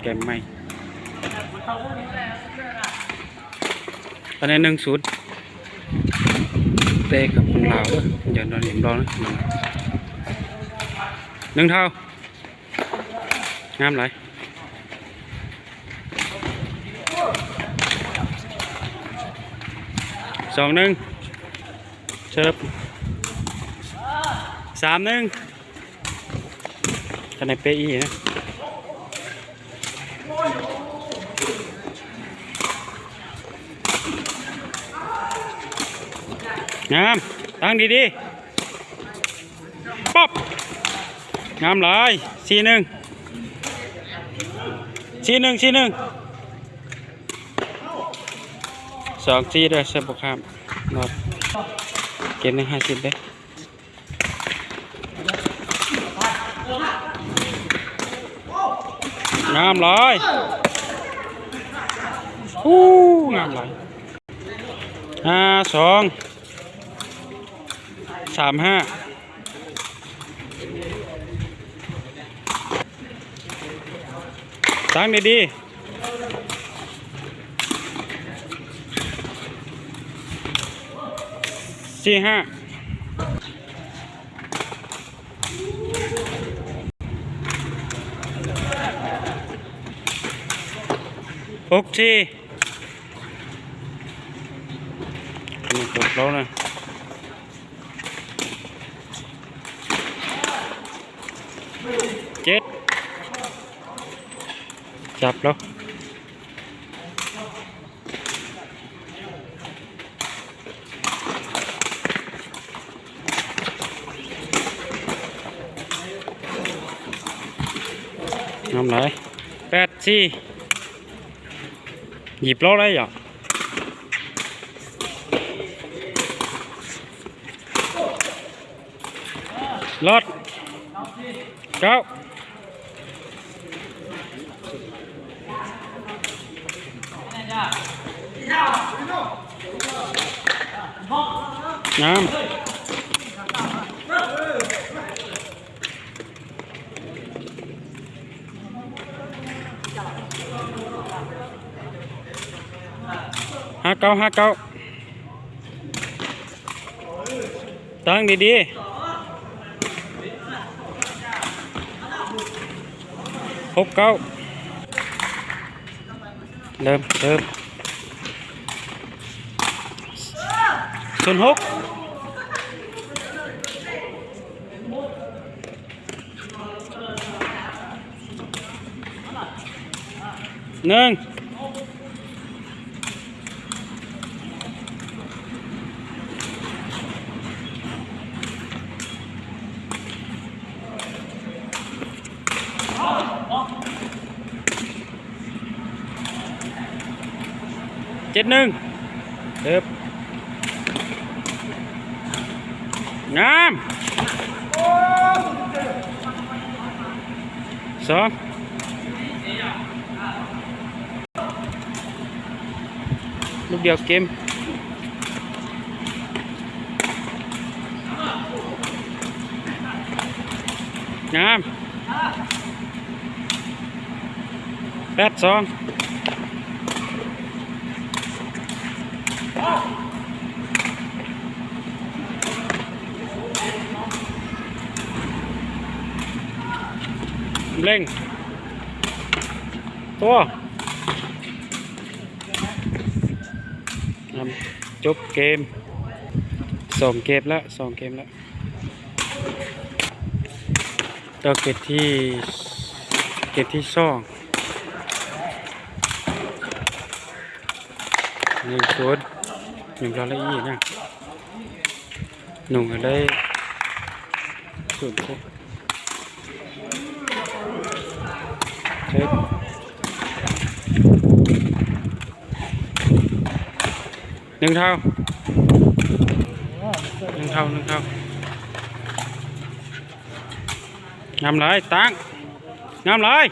ເກມໃໝ່ ຕອນນີ້ໜຶ່ງສູນ ເຕະກັບຄົນລາວເດີ ຢ່ານອນເຫັນບອລນະ ໜຶ່ງເທົ່າ. ງາມຫຼາຍ ສອງໜຶ່ງ ເສີບ ສາມໜຶ່ງ ຄັນໄດ້ເປອີກນະ ງາມ ຕັ້ງດີໆ. ປັບ ງາມຫຼາຍ ສີ່ໜຶ່ງ ສີ່ໜຶ່ງ ສີ່ໜຶ່ງ ສອງສີ່ເດີ ເສີບບໍ່ຂ້າມ ເນາະ ເກມນີ້ຫ້າສິບເດ້ ງາມຫຼາຍ ອູ້ ງາມຫຼາຍ ຫ້າສອງ ສາມຫ້າ ຕັ້ງດີໆ ສີ່ຫ້າ ຫົກສີ່ ອັນນີ້ຕົກແລ້ວນະ ເຈັດ ຈັບແລ້ວ ງາມຫຼາຍ ແປດສີ່ ຍິບເລົາໄດ້ຫຍັງ ລອດ ເກົ້າ ງາມ ຫ້າເກົ້າ ຫ້າເກົ້າ ຕັ້ງດີໆ ຫົກເກົ້າ ເລີ່ມ ເລີ່ມ ສູນຫົກ ໜຶ່ງ ເຈັດໜຶ່ງ ເຕີບ ງາມ ສອງ ລູກດຽວເກມ ງາມ ແປດສອງ ເລັ່ງ ຕົວ ຈົບເກມ ສອງເກມແລ້ວ ສອງເກມແລ້ວ ຕໍ່ເກມທີ ເກມທີສອງ ໜຶ່ງສູນ ໜຶ່ງລາວລະອີນະ ໜຸ່ງໄດ້ສູນ ເຊັດ ໜຶ່ງເທົ່າ ໜຶ່ງເທົ່າ ໜຶ່ງເທົ່າ ງາມຫຼາຍ ຕັ້ງ ງາມຫຼາຍ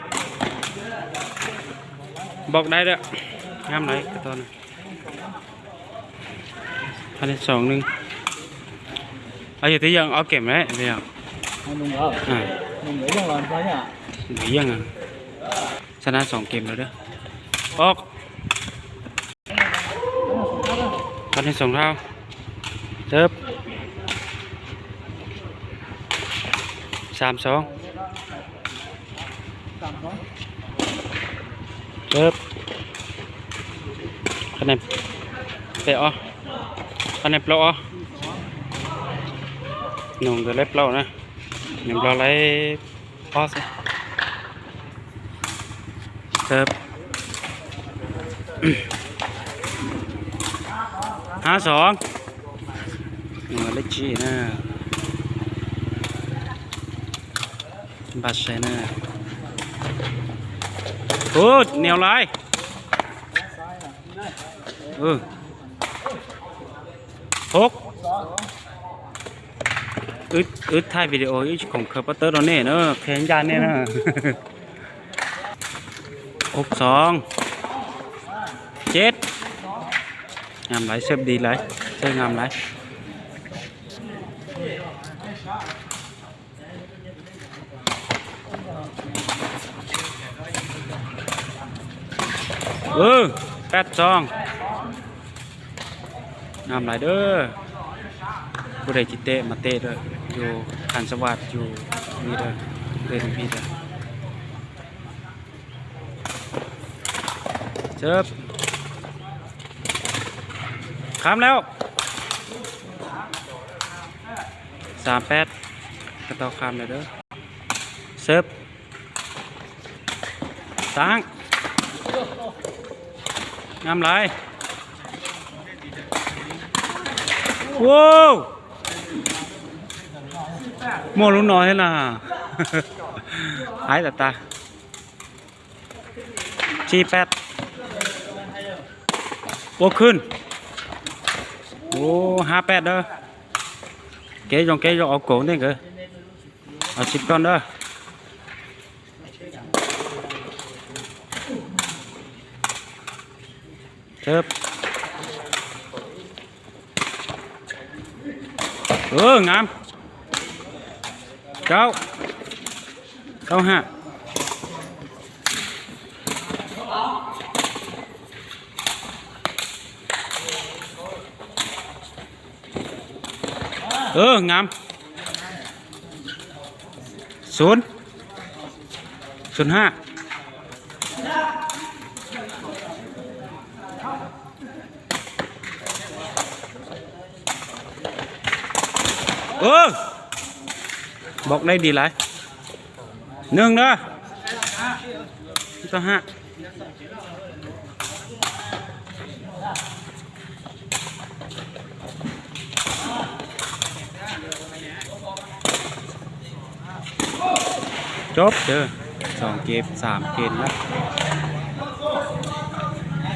ບອກໄດ້ເດີ້ ງາມຫຼາຍ ກະຕອນ ພັນສອງໜຶ່ງ ອາຍຸ ທີ່ຍັງເອົາເກມໄວ້ ທີ່ຍັງ ອາ ໜຸ່ງເອີ ອາ ໜຸ່ງເອີ ຍັງຫຼອນໄປອະ ຍັງ ອາ. ຊະນະສອງເກມແລ້ວເດີ້. ອອກ. ຕອນນີ້ສອງເທົ່າ. ເຕີບ. ສາມສອງ. ເຕີບ. ຄະແນນເປາະ. ຄະແນນເປາະ. ໜຸ່ງກໍໄດ້ເປົານະ. ຍັງບໍ່ໄດ້ ພໍຊິ ເຕີບ. ຫ້າສອງ. ໜຶ່ງ ເລກຈີນະ ບາດໄຊນະ. ໂອ້ ແນວຫຼາຍ. ເອີ ຫົກ. ອຶດ ອຶດ ຖ່າຍວິດີໂອ ອຶດ ຂອງເຄີປເຕີໂດເນເນາະ ແຂນຍານເນເນາະ. ຫົກສອງ. ເຈັດ. ງາມຫຼາຍ ເສີບດີຫຼາຍ ເສີບງາມຫຼາຍ. ເອີ ແປດສອງ. ງາມຫຼາຍເດີ້. ຜູ້ໃດຊິເຕະມາເຕະເດີ້ ຢູ່ຄານສະຫວາດ ຢູ່ນີ້ເດີ້ ເດີ່ນພີ້ເດີ້. ເສີບ. ຂ້າມແລ້ວ. ສາມແປດ. ກະຕໍ່ຂ້າມແລ້ວເດີ້. ເສີບ. ຕັ້ງ. ງາມຫຼາຍ. ໂວ້ ໂມລຸນ້ອຍຫັ້ນນະ. ຫາຍຕາຕາ. ສີ່ແປດ. ໂອ້ ຂຶ້ນ. ໂອ້ ຫ້າແປດເດີ້. ເກຍົງ ເກຍົງ ເອົາໂກນີ້ເກີ ເອົາສິບກ່ອນເດີ້. ເຕີບ. ເອີ ງາມ. ເກົ້າ. ເກົ້າຫ້າ. ເອີ ງາມ. ສູນ. ສູນຫ້າ. ເອີ ບລັອກໄດ້ດີຫຼາຍ. ໜຶ່ງເດີ້. ສິບຕໍ່ຫ້າ. ຈົບເດີ້ ສອງເກມ ສາມເກມແລ້ວ.